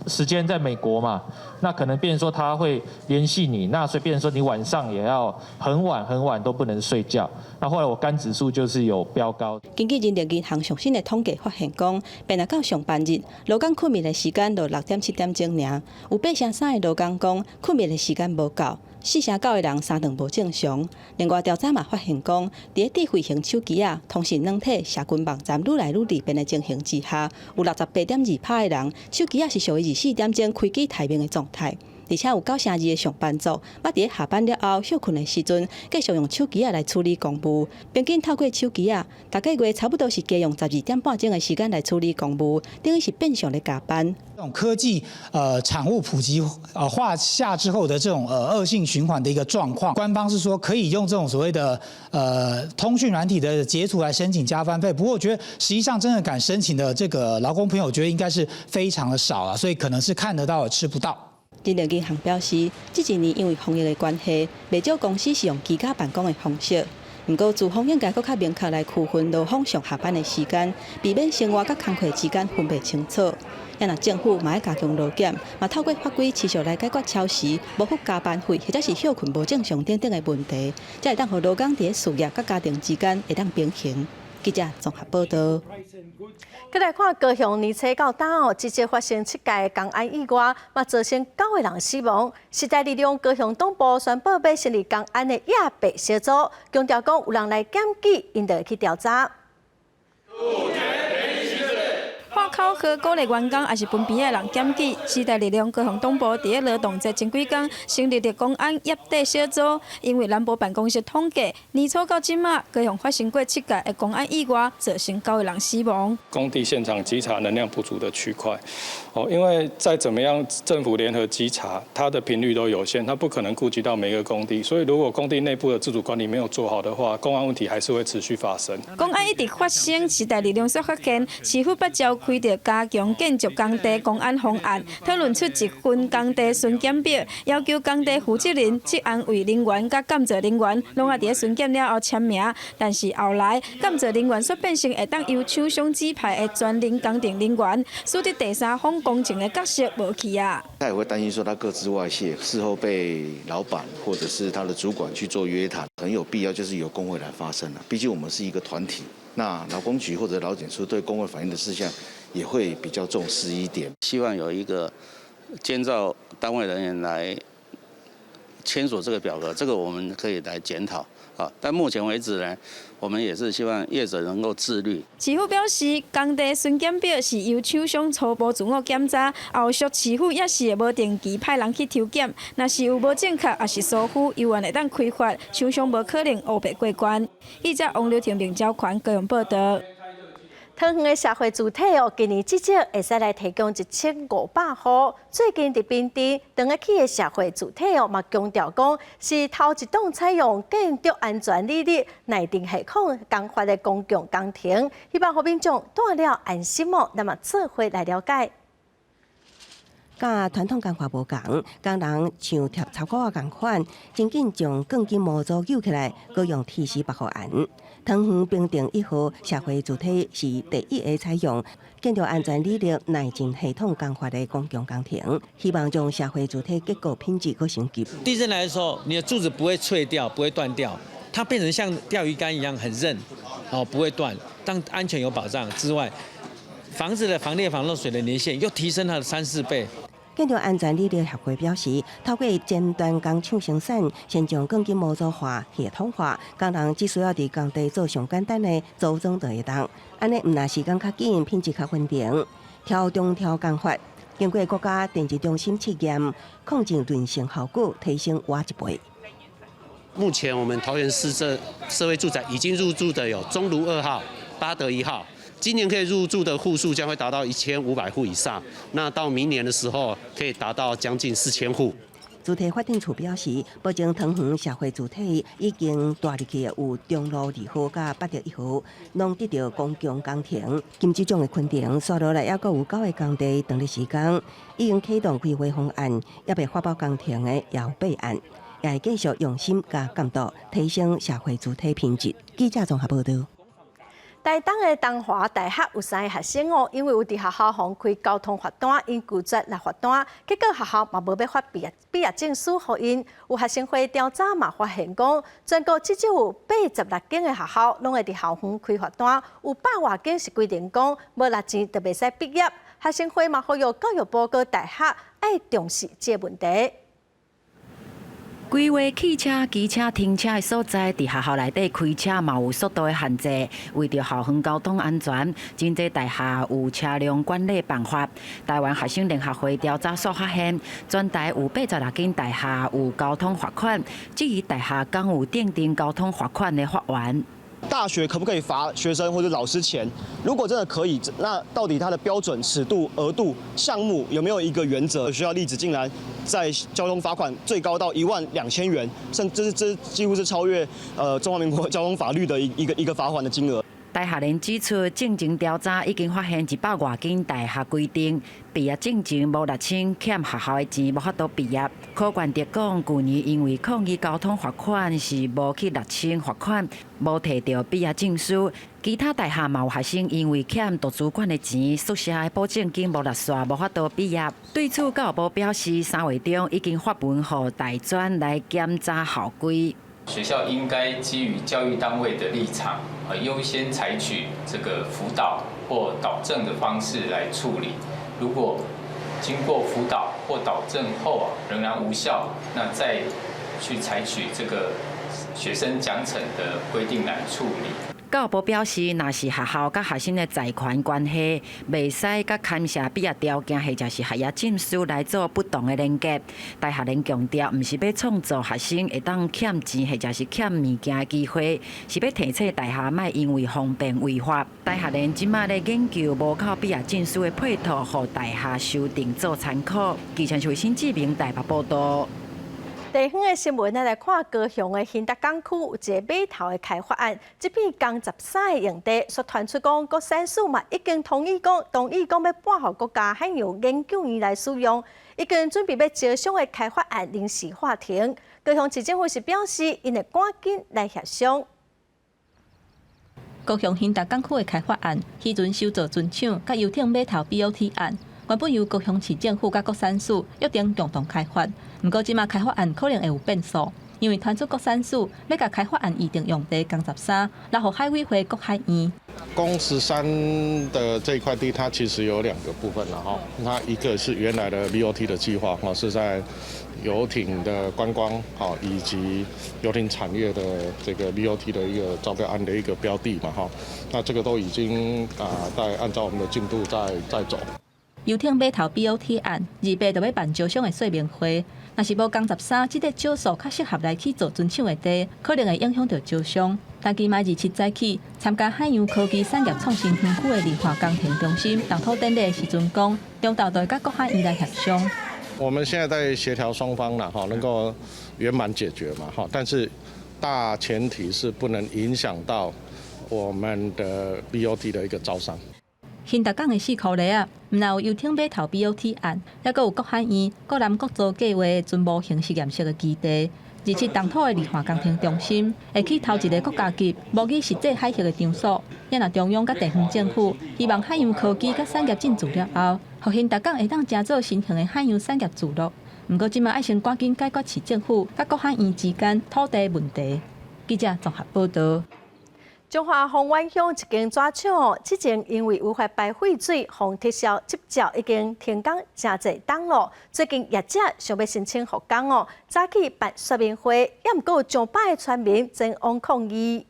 Speaker 11: 時間在美國嘛，那可能變成說他會聯繫你，那所以變成說你晚上也要很晚很晚都不能睡覺。那後來我肝指數就是有飆高。
Speaker 7: 根據人力銀行上新的統計發現，講，變來到上班日，勞工睏眠的時間就6點7點鐘爾，有8成3的勞工講睏眠的時間無夠。4成9的人三頓無正常。另外調查嘛發現講，佇咧智慧型手機仔、通訊軟體、社群網站愈來愈利便的情形之下，有68.2%的人手機仔是屬於24點鐘開機待命的狀態。而且有9成2的上班族，捌佇咧下班了後歇睏的時陣，繼續用手機仔來處理公務。平均透過手機仔，逐个月差不多是加用12點半鐘的時間來處理公務，等於是變相咧加班。
Speaker 12: 這種科技產物普及化下之後的這種惡性循環的一個狀況，官方是說可以用這種所謂的通訊軟體的截圖來申請加班費，不過我覺得實際上真的敢申請的這個勞工朋友，我覺得應該是非常的少啊，所以可能是看得到吃不到。
Speaker 7: 人力銀行表示，這一年因為防疫的關係，袂少公司是用居家辦公的方式。毋過，資方應該閣較明確來區分勞方上下班的時間，避免生活佮工課之間分袂清楚。啊若政府嘛愛加強勞檢，嘛透過法規持續來解決超時、無付加班費或者是歇睏無正常等等的問題，才會當予勞工佇咧事業佮家庭之間會當平衡。記者綜合報導。
Speaker 1: 閣來看高雄年初到今哦，至少發生七件工安意外，嘛造成九個人死亡。時代力量高雄黨部宣布欲成立工安的亞白小組，強調講有人來檢舉，𪜶就會去調查。
Speaker 13: 喊口號鼓勵員工，抑是分邊的人檢舉。時代力量高雄黨部佇咧勞動節前幾工成立的工安業底小組，因為南部辦公室統計，年初到這馬，高雄發生過七件的工安意外，造成九個人死亡。
Speaker 14: 工地現場稽查能量不足的區塊，哦，因為再怎麼樣，政府聯合稽查，它的頻率都有限，它不可能顧及到每個工地，所以如果工地內部的自主管理沒有做好的話，工安問題還是會持續發生。
Speaker 13: 工安一直發生，時代力量所發現，市府捌召開著加強建築工地工安方案，討論出一份工地巡檢表，要求工地負責人、職安衛人員佮監造人員，攏愛佇咧巡檢了後簽名。但是後來監造人員煞變成會當由廠商指派的專任工程人員，使得第三方工程的角色無去啊。
Speaker 15: 他也會擔心說他個資外洩，事後被老闆或者是他的主管去做約談，很有必要就是由工會來發聲啦。畢竟我們是一個團體，那勞工局或者勞檢處對工會反映的事項也會比較重視一點。
Speaker 16: 希望有一個監造單位人員來簽署這個表格，這個我們可以來檢討啊。但目前為止呢，我們也是希望業者能夠自律。
Speaker 13: 市府表示，工地巡檢表是由廠商初步自我檢查，後續市府也是會無定期派人去抽檢，若是有無正確，抑是疏忽，猶原會當開罰，廠商無可能烏白過關。記者王劉婷、明昭權高雄報導。
Speaker 1: 桃園的社會住宅哦，今年至少會使來提供1500戶。最近佇平鎮當咧起的社會住宅哦，嘛強調講是頭一棟採用建築安全履歷耐震系統工法的公共工程，希望予民眾住了安心哦。咱嘛做伙來了解。
Speaker 10: 佮傳統工法無仝，工人像貼草稿仔仝款，真緊將鋼筋模組扭起來，閣用鐵絲縛予絚。桃園平鎮1號社會住宅是第一个採用建築安全履歷耐震系統工法的公共工程，希望將社會住宅結構品質閣升級。
Speaker 17: 地震來的時候，你的柱子不會脆掉，不會斷掉，它變成像釣魚竿一樣很韌，哦，不會斷。當安全有保障之外，房子的防裂防漏水的年限又提升了三四倍。
Speaker 10: 建築安全履歷協會表示，透過前端工廠生產，先將鋼筋模組化、系統化，工人只需要佇工地做上簡單的組裝就會當。按呢毋但時間較緊，品質較穩定。挑中挑工法，經過國家電子中心試驗，抗震韌性效果提升倚一倍。
Speaker 18: 目前我們桃園市這社會住宅已經入住的有中蘆2號、八德1號。今年可以入住的戶數將會達到1500戶以上，那到明年的時候可以達到將近4000戶。
Speaker 10: 主體發展處表示，目前桃園社會住宅已經帶入去有中路二號佮八德一號，攏得著公共工程。金質獎的肯定，紲落來猶閣有九个工地當咧施工，已經啟動規劃方案，猶未發包工程的也有備案，也會繼續用心佮監督，提升社會住宅品質。記者綜合報導。
Speaker 1: 台東的東華大學有三个學生哦，因為有佇學校予人開交通罰單，𪜶拒絕納罰單，結果學校嘛無欲發畢業證書予𪜶。有學生會調查嘛發現講，全國至少有86間的學校攏會佇校園開罰單，有百外間是規定講無納錢就袂使畢業。學生會嘛呼籲教育部佮大學愛重視這个問題。
Speaker 2: 規劃汽車、機車停車的所在，佇學校內底開車嘛有速度的限制。為著校園交通安全，真濟大學有車輛管理辦法。台灣學生聯合會調查所發現，全台有86間大學有交通罰款，質疑大學敢有訂定交通罰款的法源。
Speaker 5: 大學可不可以罰學生或者老師錢？如果真的可以，那到底它的標準、尺度、額度、項目有沒有一個原則？學校例子竟然在交通罰款最高到12,000元，甚至這幾乎是超越中華民國交通法律的一個罰款的金額。
Speaker 2: 大學聯指出，進前調查已經發現一百外間大學規定，畢業證前無納清欠學校的錢，無法度畢業。柯冠哲講，舊年因為抗議交通罰款是無去納清罰款，無提著畢業證書。其他大學嘛有學生因為欠圖書館的錢、宿舍的保證金無納煞，無法度畢業。對此，教育部表示，3月中已經發文予大專來檢查校規。
Speaker 19: 學校應該基於教育單位的立場，優先採取這個輔導或導正的方式來處理。如果經過輔導或導正後啊，仍然無效，那再去採取這個學生獎懲的規定來處理。
Speaker 2: 教育部表示，若是學校佮學生的財權關係，袂使佮牽涉畢業條件或者是學業證書來做不當的連結。大學聯強調，毋是欲創造學生會當欠錢或者是欠物件的機會，是欲提醒大學莫因為方便違法。大學聯這馬咧研究無扣畢業證書的配套，予大學修訂做參考。記者是新志明台北報導。
Speaker 1: 地方的新聞，咱來看高雄的興達港區有一个碼頭的開發案，這片工十三个用地，煞傳出講國產署嘛已經同意講欲撥予國家海洋研究院來使用，已經準備欲招商的開發案臨時喊停。高雄市政府是表示，𪜶會趕緊來協商。
Speaker 7: 高雄興達港區的開發案，彼陣首造船廠佮遊艇碼頭 BOT 案。原本由高雄市政府佮國產署約定共同開發，毋過這馬開發案可能會有變數，因為傳出國產署欲共開發案預定用地工十三，納予海委會國海院。
Speaker 20: 工十三的這塊地，它其實有兩個部分啦，哈，它一個是原來的 BOT 的計劃，哈，是在遊艇的觀光，哈，以及遊艇產業的這個 BOT 的一個招標案的一個標的嘛，哈，那這個都已經啊在按照我們的進度在走。
Speaker 7: 遊艇碼頭 BOT 案，28就欲辦招商的說明會，若是無工十三，這塊少數較適合來去造船廠的地，可能會影響著招商。但今仔27早起參加海洋科技產業創新園區的理化工程中心動土典禮的時陣講，中晝就會佮國海院來協商。
Speaker 20: 我們現在在協調雙方啦，哈，能夠圓滿解決嘛，哈，但是大前提是不能影響到我們的 BOT 的一個招商。
Speaker 7: 興達港的四箍犁仔，毋但有遊艇碼頭 BOT 案，猶閣有國海院、國南國造計畫船模型實驗室的基地。27動土的理化工程中心，會起頭一个國家級模擬實際海域的場所。也若中央佮地方政府希望海洋科技佮產業進駐了後，予興達港會當成做新型的海洋產業聚落。毋過這馬愛先趕緊解決市政府佮國海院之間土地問題。記者綜合報導。
Speaker 1: 彰化豐原鄉一間紙廠，之前因為違法排廢水，予撤銷執照已經停工誠濟冬囉。最近業者想欲申請復工哦，早起辦說明會，猶毋過有上百个村民前往抗議。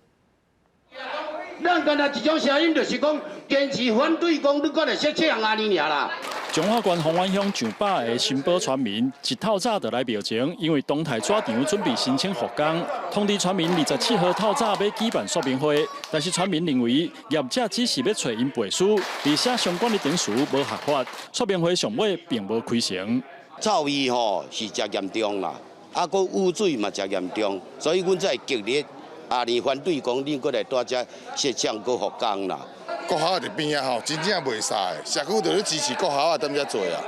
Speaker 21: 咱干焦一種聲音，就是講堅持反對，講你閣來設這樣按呢爾啦。
Speaker 22: 彰化縣豐原鄉上百个新埔村民一透早就來廟前，因為東台紙廠準備申請復工，通知村民27號透早欲舉辦說明會，但是村民認為業者只是欲揣𪜶背書，而且相關的程序無合法，說明會上尾並無開成。
Speaker 21: 臭味吼是誠嚴重啦，啊，閣污水嘛誠嚴重，所以阮才會極力啊，連反對講恁閣來蹛遮設廠閣復工啦。
Speaker 3: 國校佇邊仔吼，真正袂使，社區就咧支持國校啊，踮遮做啊，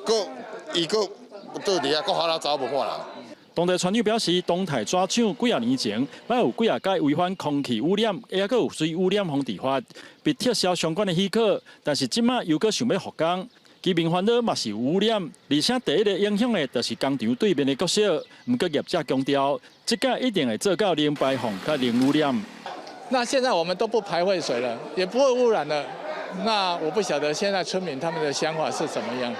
Speaker 3: 閣伊閣倒佇遐國校仔走無半人。
Speaker 22: 當地村長表示，東台紙廠幾仔年前，捌有幾仔擺違反空氣污染，抑閣有水污染防治法，被撤銷相關的許可。但是這馬又閣想欲復工，居民煩惱嘛是有污染，而且第一个影響的就是工廠對面的國小。毋過業者強調，這擺一定會做到零排放佮零污染。
Speaker 4: 那現在我們都不排廢水了，也不會污染了。那我不曉得現在村民他們的想法是怎麼樣。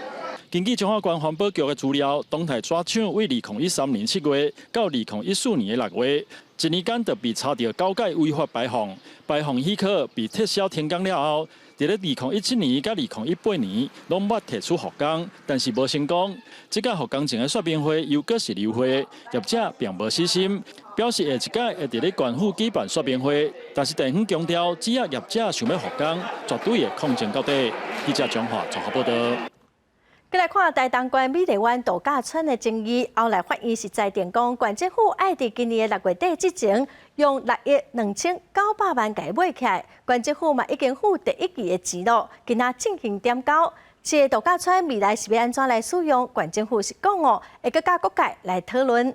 Speaker 22: 根據彰化縣環保局的資料，東台紙廠對2013年7月到2014年的6月，一年間就被查著九擺違法排放，排放許可被撤銷停工了後，佇咧2017年佮2018年，攏捌提出復工，但是無成功。這擺復工前的說明會又閣是流會，業者並無死心，表示下一擺會佇咧縣府舉辦說明會，但是地方強調，只要業者想欲復工，絕對會抗爭到底。記者張華綜合報導。
Speaker 1: 閣來看台東縣美麗灣度假村的爭議，後來法院是裁定講，縣政府愛佇今年的6月底之前，用6億2900萬共買起來。縣政府嘛已經付第一期的錢囉，今仔進行點交。這個度假村未來是欲按怎來使用？縣政府是講哦，會閣佮各界來討論。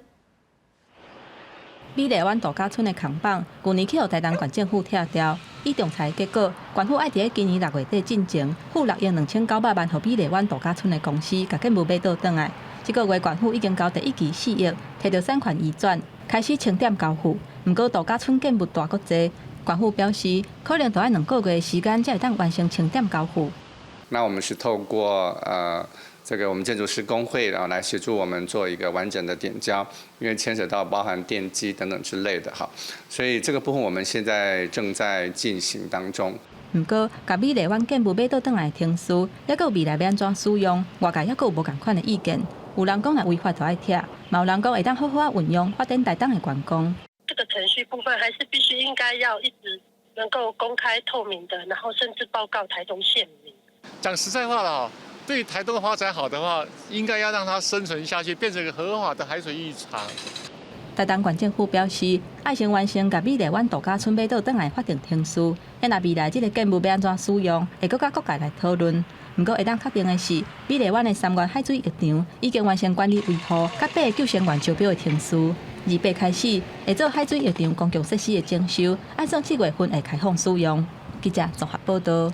Speaker 7: 美麗灣度假村的扛棒，舊年去予台東縣政府拆掉。以仲裁結果，縣府愛佇咧今年6月底進前付6億2900萬予美麗灣度假村的公司，共建物買倒轉來。這個月縣府已經交第一期4億，提著產權移轉，開始清點交付。毋過度假村建物大閣濟，縣府表示可能著愛2個月的時間才會當完成清點交付。
Speaker 6: 那我們是透過這個我們建築師公會，然後來協助我們做一個完整的點交，因為牽扯到包含電機等等之類的哈，所以這個部分我們現在正在進行當中。
Speaker 7: 毋過，共美麗灣建物買倒轉來的程序，抑閣未來欲按怎使用，外界抑閣有無仝款的意見。有人講若違法就愛拆，嘛有人講會當好好仔運用，發展台東的觀光。
Speaker 8: 這個程序部分還是必須應該要一直能夠公開透明的，然後甚至報告台東縣民。
Speaker 23: 講實在話啦，對台東發展好的話，應該要讓它生存下去，變成一個合法的海水浴場。
Speaker 7: 台東縣政府表示，愛先完成共美麗灣度假村買倒轉來法定程序，啊若未來這個建物欲按怎使用，會閣佮各界來討論。毋過會當確定的是，美麗灣的三元海水浴場已經完成管理維護，佮八个救生員招標的程序。28開始會做海水浴場公共設施的整修，按算7月份會開放使用。記者綜合報導。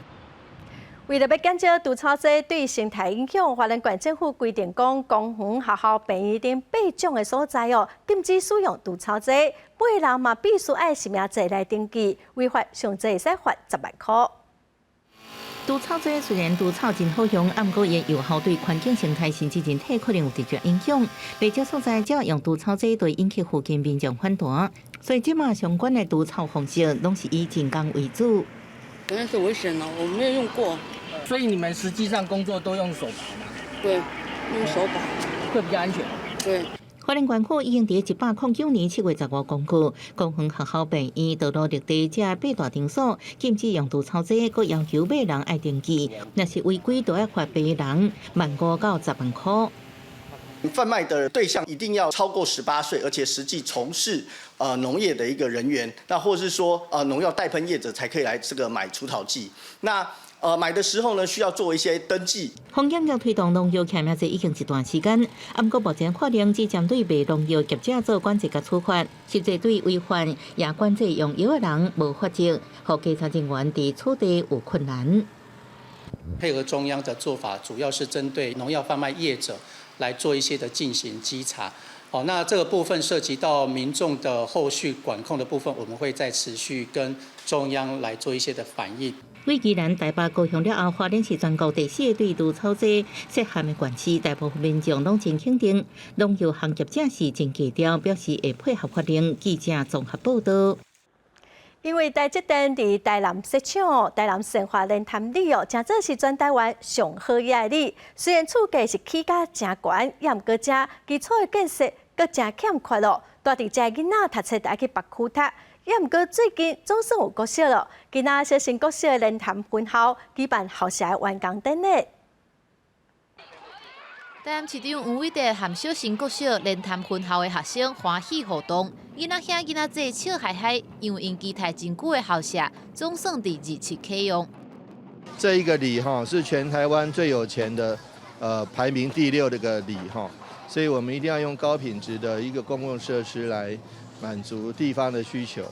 Speaker 1: 為了欲減少除草劑對生態影響，花蓮縣政府規定講，公園、學校、病院等八種的所在哦，禁止使用除草劑。買人嘛必須愛實名制來登記，違法上濟會使罰10萬箍。
Speaker 24: 除草劑雖然除草真好用，毋過伊有效對環境生態甚至人體可能有直接影響。袂少所在只要用除草劑，會引起附近民眾反彈。所以這馬相關的除草方式，攏是以人工為主。
Speaker 25: 當然是危險了，我沒有用過。
Speaker 26: 所以你們實際上工作都用手拔嗎？
Speaker 25: 對，用手拔
Speaker 26: 會比較安全。
Speaker 25: 對。
Speaker 24: 花蓮縣府已經佇109年7月15公告，公園、學校、病院、道路、綠地這八大場所禁止用除草劑，閣要求買人愛登記，若是違規，就愛罰白人1萬5到10萬箍。
Speaker 29: 販賣的對象一定要超過18歲，而且實際從事農業的一個人員，那或是說農藥代噴業者才可以來這個買除草劑。那買的時候呢，需要做一些登記。
Speaker 24: 防檢局推動農藥實名制已經一段時間，毋過目前法令只針對賣農藥業者做管制佮處罰，實際對違反也管制用藥的人無罰則，予稽查人員佇取締有困難。
Speaker 30: 配合中央的做法，主要是針對農藥販賣業者來做一些的進行稽查。哦，那這個部分涉及到民眾的後續管控的部分，我們會再持續跟中央來做一些的反映。
Speaker 24: 對宜蘭、台北、高雄了後，花蓮是全國第四個對除草劑設限的縣市，大部分民眾攏真肯定，農藥行業者是真低調，表示會配合法令。記者綜合報導。
Speaker 1: 因為台積電佇台南設廠，台南善化蓮潭李哦，誠做是全台灣上好額的李。雖然厝價是起價誠懸，也毋過遮基礎的建設閣誠欠缺咯。蹛佇遮的囡仔讀冊著愛去別區讀，也毋過最近總算有國小咯。今仔小新國小的蓮潭分校舉辦校舍的完工典禮。
Speaker 9: 台南市長黃偉哲和小新國小蓮潭分校的學生歡喜互動，囡仔兄囡仔姊笑嗨嗨，因為𪜶期待真久的校舍總算佇27啟用。
Speaker 11: 這一個里哈是全台灣最有錢的，排名第六的個里哈，所以我們一定要用高品質的一個公共設施來滿足地方的需求。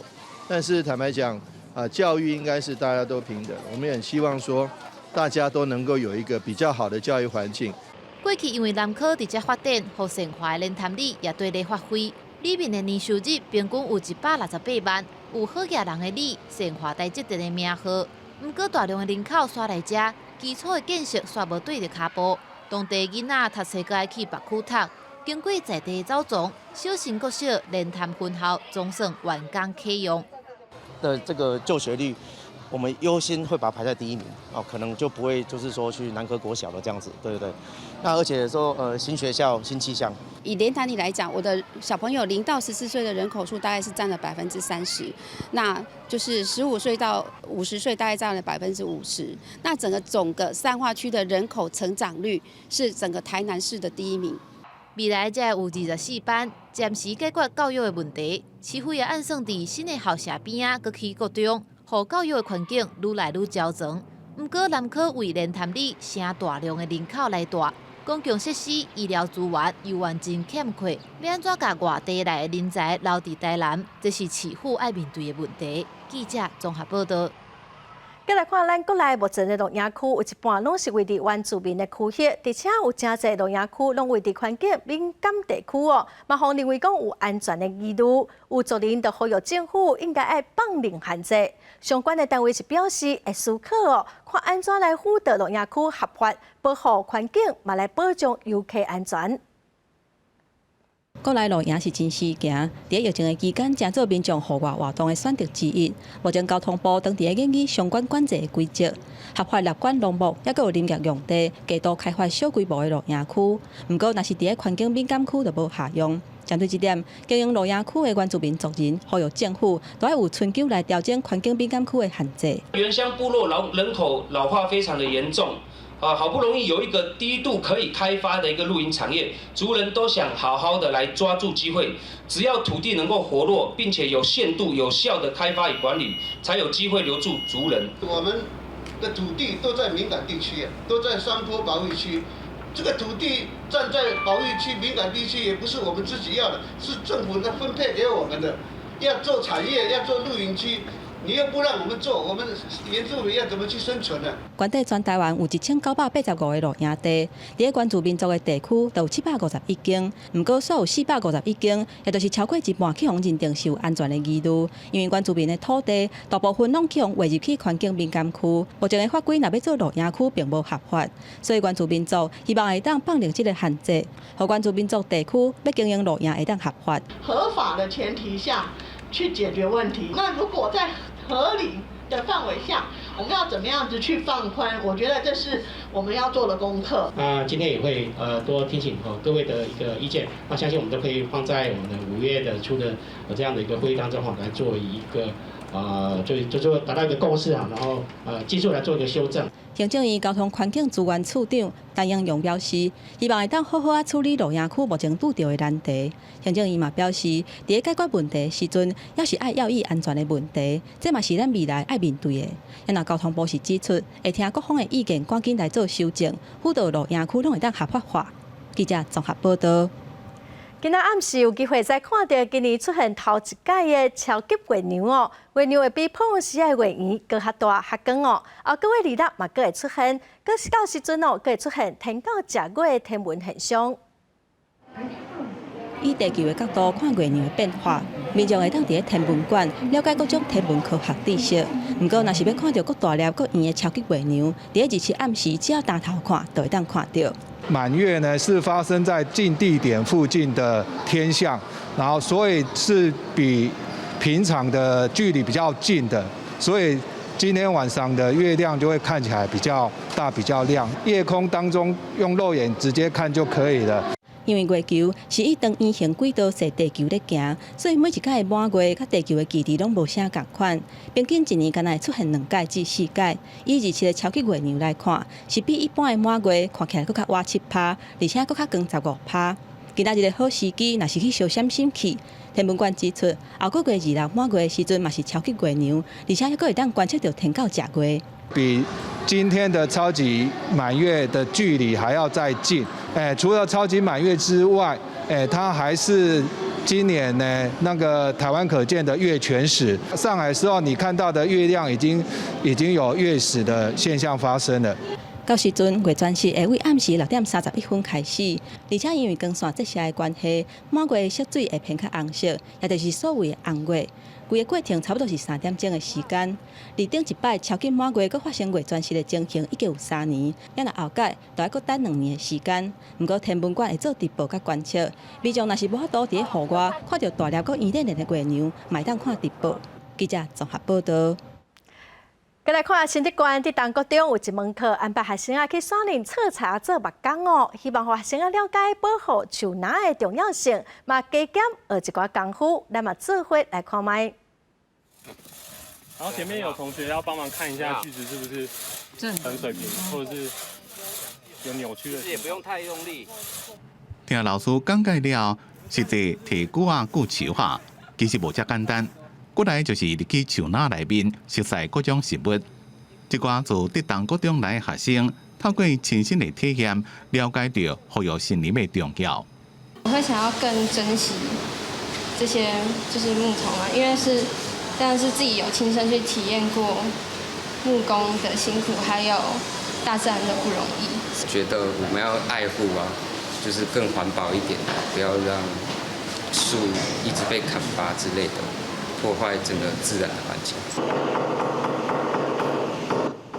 Speaker 11: 但是坦白講，啊，教育應該是大家都平等，我們也希望說大家都能夠有一個比較好的教育環境。
Speaker 9: 過去因為南科佇遮發展，予善化的蓮潭里也綴咧發揮。里面的年收入平均有168萬，有好額人的里，善化台積電的名號。毋過大量的人口徙來遮，基礎的建設煞無綴著跤步。當地囡仔讀冊閣愛去別區讀，經過在地走總，小新國小蓮潭分校總算完工啟用。
Speaker 12: 的這個就學率，我們優先會把它排在第一名哦，可能就不會就是說去南科國小了這樣子，對對對。那而且說新學校新氣象。
Speaker 13: 以蓮潭里來講，我的小朋友0到14歲的人口數大概是佔了30%，那就是15歲到50歲大概佔了50%。那整個總個善化區的人口成長率是整個台南市的第一名。
Speaker 9: 未來才會有24班，暫時解決教育的問題。市府也按算佇新的校舍邊仔，閣起國中，予教育的環境愈來愈周全。毋過南科為蓮潭里生大量的人口來住，公共設施、醫療資源猶原真欠缺，欲按怎共外地來的人才留佇台南，這是市府愛面對的問題。記者綜合報道。
Speaker 1: 繼來看咱國內目前的露營區，有一半攏是位佇原住民的區域，而且有誠濟露營區攏位佇環境敏感地區哦，嘛予人認為講有安全的疑慮，有族人就呼籲政府應該愛放寬限制。相關的單位是表示會思考哦，看按怎來輔導露營區合法保護環境，嘛來保障遊客安全。
Speaker 7: 國內露營是真時行，佇疫情的期間，成做民眾戶外活動的選擇之一。目前交通部當佇咧研擬相關管制的規則，合法納管農牧，抑閣有林業用地，過度開發小規模的露營區。毋過，若是佇咧環境敏感區，就無效用。針對這點，經營露營區的原住民族人呼籲政府，都愛有春秋來調整環境敏感區的限制。
Speaker 14: 原鄉部落老人口老化非常的嚴重。啊，好不容易有一個低度可以開發的一個露營產業，族人都想好好的來抓住機會。只要土地能夠活絡，並且有限度、有效的開發與管理，才有機會留住族人。
Speaker 15: 我們的土地都在敏感地區，都在山坡保育區。這個土地站在保育區、敏感地區，也不是我們自己要的，是政府來分配給我們的。要做產業，要做露營區。你又不讓我們做，我們原住民要怎麼去生存呢？
Speaker 7: 原底全台灣有1985個露營地，佇咧原住民族的地區就有751間，毋過煞有451間，也就是超過一半去予認定是有安全的疑慮。因為原住民的土地大部分攏去予劃入去環境敏感區，目前的法規若欲做露營區並無合法，所以原住民族希望會當放寬這个限制，予原住民族地區欲經營露營會當合法。
Speaker 16: 合法的前提下去解決問題。那如果在合理的範圍下，我們要怎麼樣子去放寬？我覺得這是我們要做的功課。
Speaker 17: 那今天也會多聽取各位的一個意見，那相信我們都可以放在我們的5月的初的這樣的一個會議當中哈，來做一個就做達到一個共識啊，然後技術來做一個修正。
Speaker 7: 行政院交通環境資源處長陳英勇表示，希望會當好好仔處理露營區目前拄著的難題。行政院嘛表示，佇咧解決問題時陣，也是愛要以安全的問題，這嘛是咱未來愛面對的。若交通部是指出，會聽各方的意見，趕緊來做修正，輔導露營區攏會當合法化。記者綜合報道。
Speaker 1: 今仔暗時有機會再看著今年出現頭一擺的超級月亮哦，月亮會比普通時的月圓閣較大、較光哦。後閣月二六嘛閣會出現，閣是到時陣哦，閣會出現天狗食月的天文現象。
Speaker 7: 以地球的角度看月亮的變化，民眾會當佇咧天文館了解各種天文科學知識。毋過，若是欲看著閣大粒、閣圓的超級月亮，佇咧27暗時只要擔頭看，就會當看著。
Speaker 27: 滿月呢是發生在近地點附近的天象，然後所以是比平常的距離比較近的，所以今天晚上的月亮就會看起來比較大、比較亮。夜空當中用肉眼直接看就可以了。
Speaker 7: 因為月球是以長圓形軌道踅地球咧行，所以每一擺的滿月佮地球的距離攏無啥仝款。平均一年敢若會出現兩擺至四擺。以27個超級月娘來看，是比一般的滿月看起來閣較倚7趴，而且閣較光15趴。今仔日的好時機，若是去相閃閃去。天文館指出，後個月26滿月的時陣嘛是超級月娘，而且閣會當觀測著天狗食月。
Speaker 27: 比今天的超級滿月的距離還要再近。除了超級滿月之外，它還是今年呢那個台灣可見的月全食。上來時候，你看到的月亮已經有月食的現象發生了。
Speaker 7: 到時陣月全食會佇暗時6點31分開始，而且因為光線折射的關係，滿月的色水會偏較紅色，也就是所謂的紅月。規个過程差不多是3點鐘的時間。而頂一擺超級滿月閣發生月全食的情形已經有3年，猶若後擺就愛閣等2年的時間。毋過天文館會做直播佮觀測，民眾若是無法度佇咧戶外看著大粒閣圓連連的月娘，嘛會當看直播。記者綜合報導。
Speaker 1: 閣來看新竹縣竹東國中有一門課安排學生仔去山林採柴做木工哦，希望予學生仔了解保護樹林的重要性，嘛加減學一寡功夫，咱嘛做伙來看覓。
Speaker 2: 然後前面有同學要幫忙看一下句子是不是很水平，或者是有扭曲的。
Speaker 3: 也不用太用力。
Speaker 4: 聽老師講解了，實際提句仔顧樹下，其實無遮簡單。過來就是入去樹林內面，熟悉各種植物。這寡自竹東國中來的學生，透過親身的體驗，了解著護育森林的重要。
Speaker 5: 我會想要更珍惜這些就是木頭嘛，因為是，但是自己有親身去體驗過木工的辛苦，還有大自然的不容易。
Speaker 10: 覺得我們要愛護啊，就是更環保一點，不要讓樹一直被砍伐之類的。破壞整個自然的環境。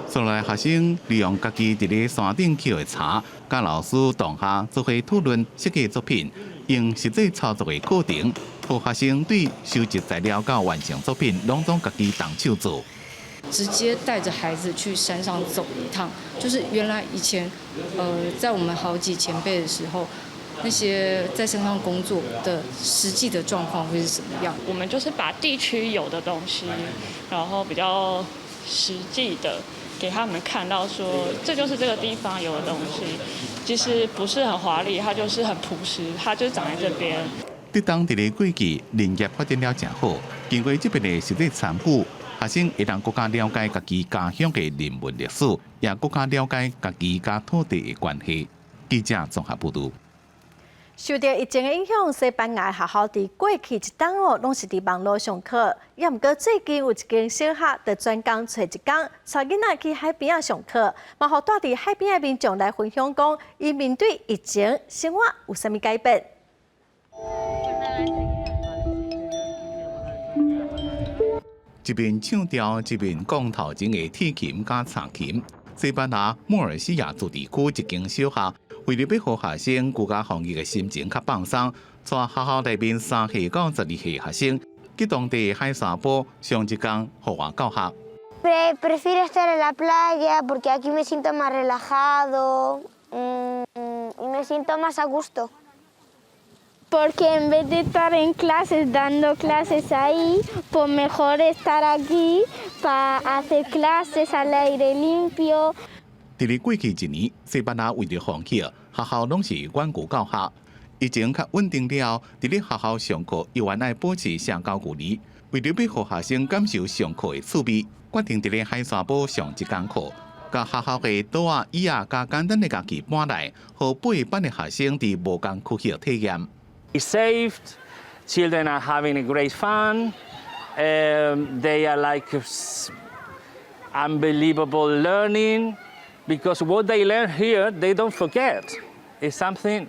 Speaker 4: 所來學生利用家己佇咧山頂撿的柴，佮老師同學做伙討論設計作品，用實際操作的課程，予學生對收集材料到完成作品，攏總家己動手做。
Speaker 18: 直接帶着孩子去山上走一趟，就是原來以前，在我們好幾前輩的時候，那些在山上工作的實際的狀況會是怎麼樣？
Speaker 19: 我們就是把地區有的東西，然後比較實際的給他們看到，說這就是這個地方有的東西，其實不是很華麗，它就是很樸實，它就長在這邊。
Speaker 4: 竹東佇咧過去林業發展了誠好，經過這遍的實際參與，學生會當閣較了解家己家鄉的人文歷史，也閣較了解家己佮土地的關係。記者綜合報導。
Speaker 1: 受著疫情的影響，西班牙學校佇過去一冬哦，攏是佇網路上課。猶毋過最近有一間小學就專工揣一工，帶囡仔去海邊仔上課，嘛予蹛佇海邊的民眾來分享講，𪜶面對疫情生活有啥物改變。
Speaker 4: 一面唱調，一面講頭前的鐵琴佮柴琴。西班牙莫爾西亞自治區一間小學，為著欲予學生居家防疫的心情較放鬆，帶學校內面3歲到12歲學生去當地海沙埔上一工戶外教學。
Speaker 20: Prefiero estar en la playa porque aquí me siento más relajado y me siento más a gusto.
Speaker 21: Porque en vez de estar en clases dando clases ahí, pues mejor estar aquí para hacer clases al aire limpio.
Speaker 4: 佇咧過去一年，西班牙為著防疫，學校攏是遠距教學。疫情較穩定了，佇咧學校上課猶原愛保持社交距離。為著欲予學生感受上課的趣味，決定佇咧海沙埔上一工課，共學校的桌仔、椅仔佮簡單的家具搬來，予八個班的學生佇無仝區域體驗。
Speaker 28: It's safe. Children are having a great fun. They are like unbelievable learning because what they learn here, they don't forget. It's something,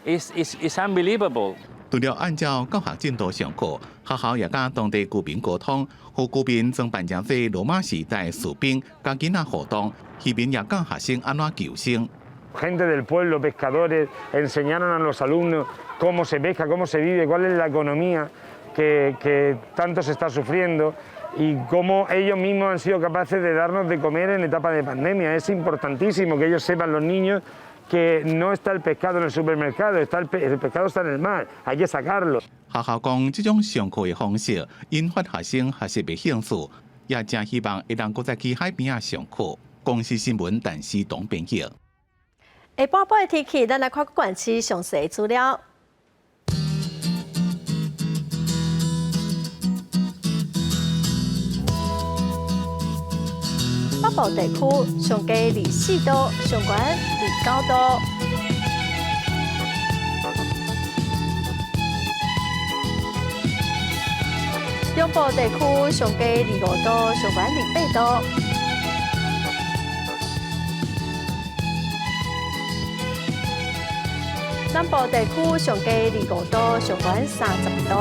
Speaker 28: it's unbelievable.
Speaker 4: 除了按照教學進度上課，學校也佮當地居民溝通，予居民裝扮成做羅馬時代士兵，佮囡仔互動，漁民也教學生按怎求生。
Speaker 31: Gente del pueblo, pescadores, enseñaron a los alumnos cómo se pesca, cómo se vive, cuál es la economía que tanto se está sufriendo y cómo ellos mismos han sido capaces de darnos de comer en etapa de pandemia. Es importantísimo que ellos sepan, los niños, Que no está el pescado en el supermercado, está el pescado está en el mar, hay que sacarlo。
Speaker 4: 學校講，這種上課的方式引發學生學習的興趣，也誠希望會當閣再去海邊仔上課。公視新聞，陳思東編輯。
Speaker 1: 下半晡的天氣，咱來看各縣市詳細資料。北部地區上低24度，上懸29度。中部地區上低25度，上懸28度。南部地區上低25度，上懸30度。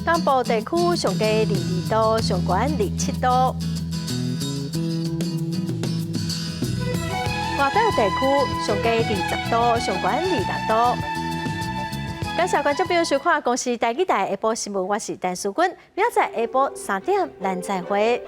Speaker 1: 東部地區上低22度，上懸27度。外島地區上低20度，上懸26度。感謝觀眾朋友收看《公視台語台》下晡新聞，我是陳淑君，明仔載下晡3點咱再會。